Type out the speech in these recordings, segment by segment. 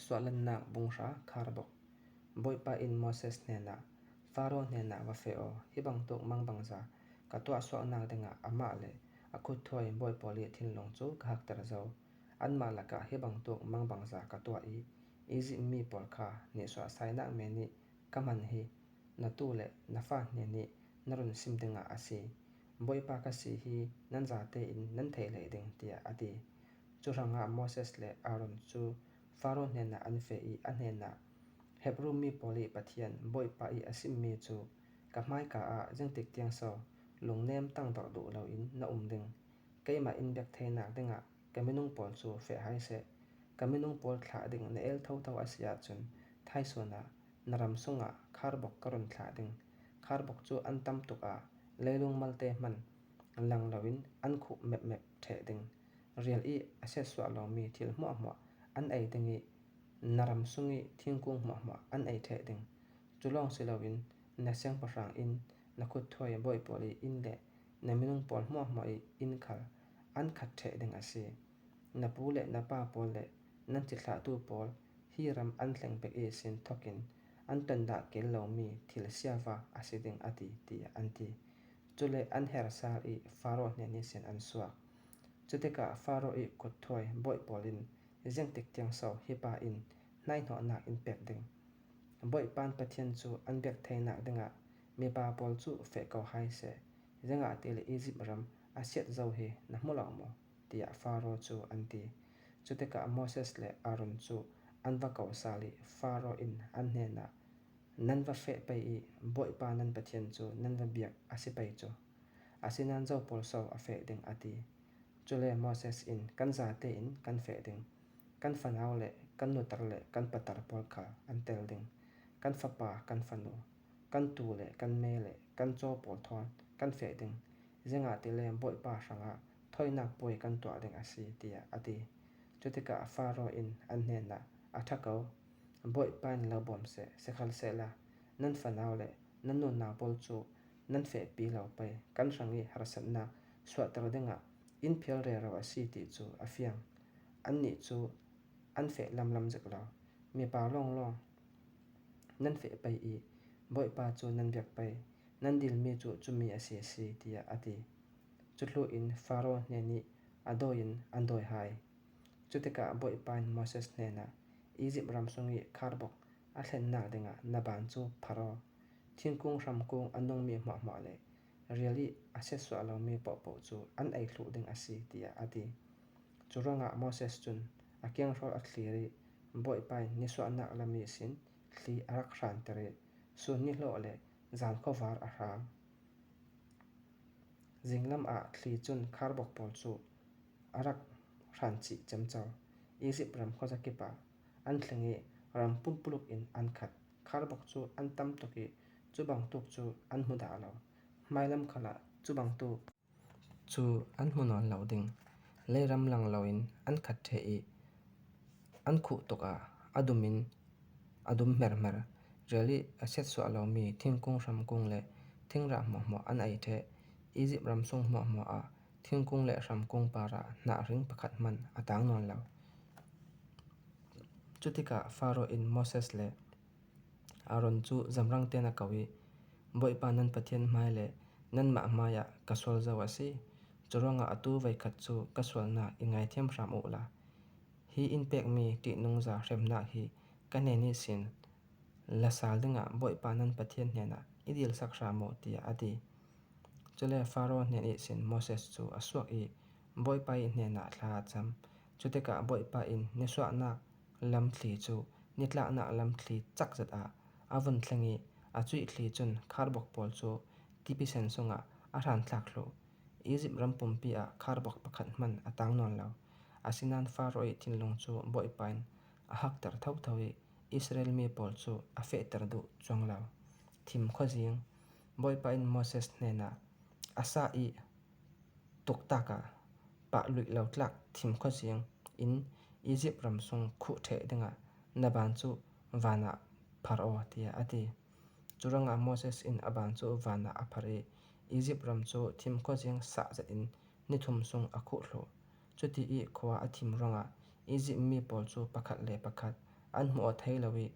Suahlannak bunghra kharbok. Bawipa in Moses hnenah, Faro hnenah va feh aw, hi bantuk mangbangza ka tuah sualnak dingah amah le a khutthuai bawi pawl i thinlung cu ka hakter zau. Anmah lakah hi bantuk mangbangza ka tuah i Izipt mi pawl kha nihsawhsainak men nih ka hman hi na tuu le na fa hne nih na run sim dingah a si. Bawipa ka si hi nan zate in nan theih hlei ding, tiah a ti. Cu hrangah Moses le Aaron cu Faro hnenah an feh i a hnenah, Hebru mi pawl i Pathian, Bawipa i a simmi cu ka hmaika ah zingtik tiang sau lungnem tangdor duh loin na um ding. Keimah in biaktheinak dingah ka minung pawl cu feh hai seh. Ka minung pawl thlah ding na el thotho a si ahcun thaisung ah na ram sungah kharbok ka run thlah ding. Kharbok cu an tam tuk ah leilung malte hmanh lang loin an khuh mepmep ṭheh ding. Rial i a setsuah lomi thil hmuahhmuah an ei ding i na ram sung i thingkung hmuahhmuah an ei ṭheh ding. Cu lawng si loin na siangpahrang inn, na khutthuai bawi pawl i inn le na minung pawl hmuahhmuah i inn khal an khat ṭheh ding a si. Na pu le na pa pawl le nan cithlahtu pawl hi ram an hleng pek i sin thawkin an ton dah kel lomi thil siava a si ding a ti, tiah an ti. Cule an hersal i Faro hnen i sin an suak. Cutikah Faro i khutthuai bawi pawl in zingtik tiang sau hi pa in hnaihhnawhnak in pek ding. Bawipa Pathian cu an biaktheinak dingah mipa pawl cu feh ko hai seh, zeingahti le Izipt ram a siat zau hi na hmu lo maw? tiah Faro cu an ti. Cutikah Moses le Aaron cu an va ko sal i Faro inn an hnenah, Nan va feh pei i Bawipa nan Pathian cu nan va biak a si pei cu. Asinain zo pawl so a feh ding a ti. Cule Moses in kan zate in kan feh ding. Kan fanau le kan nutar le kan patar pawl kha an tel ding. Kan fapa kan fanu, kan tuu le kan me le kan caw pawl thawn kan feh ding. Zeingahti le Bawipa hrangah thawinak puai kan tuah ding a si, tiah a ti. Cutikah Faro in an hnenah, A ṭha ko. Bawipa in lo bawm seh, sikhalsehla nan fanau le nan nunau pawl cu nan fehpi lo pei kan hrang i harsatnak suahter dingah inn phial rero a si ti cu a fiang. Annih cu an feh lamlam zik lo. Mipa lawnglawng nan feh pei i Bawipa cu nan biak pei, nan dilmi cu cumi a si a si, tiah a ti. Cu hlu in Faro hnen i a dawi in an dawi hai. Cu tikah Bawipa in Moses hnenah, Izipt ram sung i kharbok a thlennak dingah na baan cu phar aw. Thingkung hramkung a nungmi hmuahhmuah le rial i a setsuah lomi paohpaoh cu an ei thlu ding a si, tiah a ti. Cu ruangah Moses cun a kianghrawl a thlir i Bawipa in nisuahnak lam i sin thli a rak hranter i sun nihlawh le zan khuavar a hrang. Zinglam ah thli cun kharbok pawl cu a rak hran chih cemco. Izipt ram khuazakip ah an thleng i ram pumpuluk in an khat. Kharbok cu an tam tuk i cu bantuk cu an hmu dah lo. Hmailam khal ah cu bantuk cu an hmu nawn lo ding. Leiram lang loin an khat ṭheh i an khuh tuk ah a dum in a dum hmerhmer. Rial i a setsuah lomi thingkung hramkung le thingrah hmuahhmuah an ei ṭheh. Izipt ram sung hmuahhmuah ah thingkung le hramkung par ah hnahring pakhat hmanh a tang nawn lo. Cutikah Faro in Moses le Aaron cu zamrang tein a ko i, Bawipa nan Pathian hmai le nanmah hmaiah ka sual zau a si. Curuangah atu voikhat cu ka sualnak i ngaithiam hram u la. Hi inn pekmi ṭihnungza hremnak hi ka hnen i sin la sal dingah Bawipa nan Pathian hnenah i dilsak hram u, tiah a ti. Cule Faro hnen ihsin Moses cu a suak i Bawipa i hnenah thla a cam. Cutikah Bawipa in nisuahnak lamthli cu nitlaknak lamthli cak zat ah a vun thleng i a cuihthli cun kharbok pawl cu tipi sen sungah a hranthlak thlu. Izipt ram pumpi ah kharbok pakhat hmanh a tang nawn lo. Asinain Faro i thinlung cu Bawipa in a hakter thotho i Israel mi pawl cu a fehter duh cuang lo. Thim khuazing Bawipa in Moses hnenah a sah i tuktak ah pah luih lo tlak thim khuazing in Izipt ram sung khuh ṭheh dingah na baan cu van ah phar aw, tiah a ti. Curuangah Moses in a baan cu van ah a phar i Izipt ram cu thim khuazing sah zat in nithum sung a khuh thlu. Cuti i khua a thim ruangah Izipt mi pawl cu pakhat le pakhat An hmuh awk thei lo i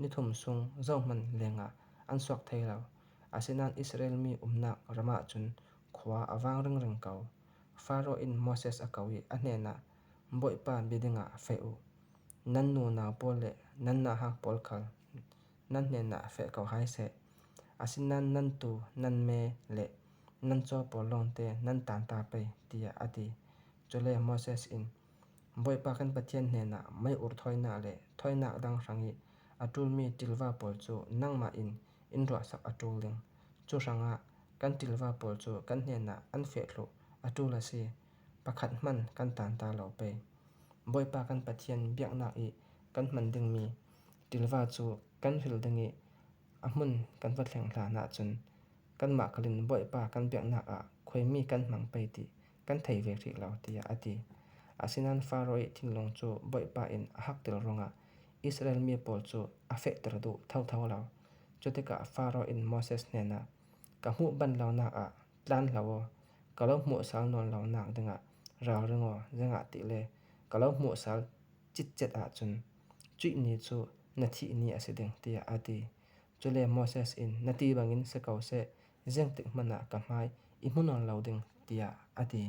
nithum sung zohhmanh lengah an suak thai lo. Asinain Israel mi umnak ram ah cun khua a vang ringring ko. Faro in Moses a ko i a hnenah, Bawipa bia dingah feh u. Nan nunau pawl le nan nahak pawl khal nan hnenah feh ko hai seh. Asinain nan tuu, nan me le nan caw pawl lawngte nan tanta pei, tiah a ti. Cule Moses in, Bawipa kan Pathian hnenah mei-ur thawinak le thawinak dang hrang i a ṭulmi ṭilva pawl cu nangmah in in ruahsak a ṭul ding. Cu hrangah kan ṭilva pawl cu kan hnenah an fehthluh a ṭul a si. Pakhat hmanh kan tanta lo pei. Bawipa kan Pathian biaknak i kan hman dingmi ṭilva cu kan hril ding i a hmun kan va thleng hlan ahcun kanmah khal in Bawipa kan biaknak ah khuaimi kan hmang pei ti kan thei ve rih lo tiah a ti. Asinain Faro i thinlung cu Bawipa in a hakter ruangah Israel mi pawl cu a fehter duh thotho lo. Cu tikah Faro in Moses hnenah, Ka hmuh bal lonak ah tlan hlah aw, ka lo hmuh sal nawn lonak dingah ralring aw, zeingah ti le ka lo hmuh sal citcet ahcun cuih ni cu na thih ni a si ding, tiah a ti. Cule Moses in na ti bangin si ko seh, zeitik hmanh ah ka hmai i hmu nawn lo ding, tiah a ti.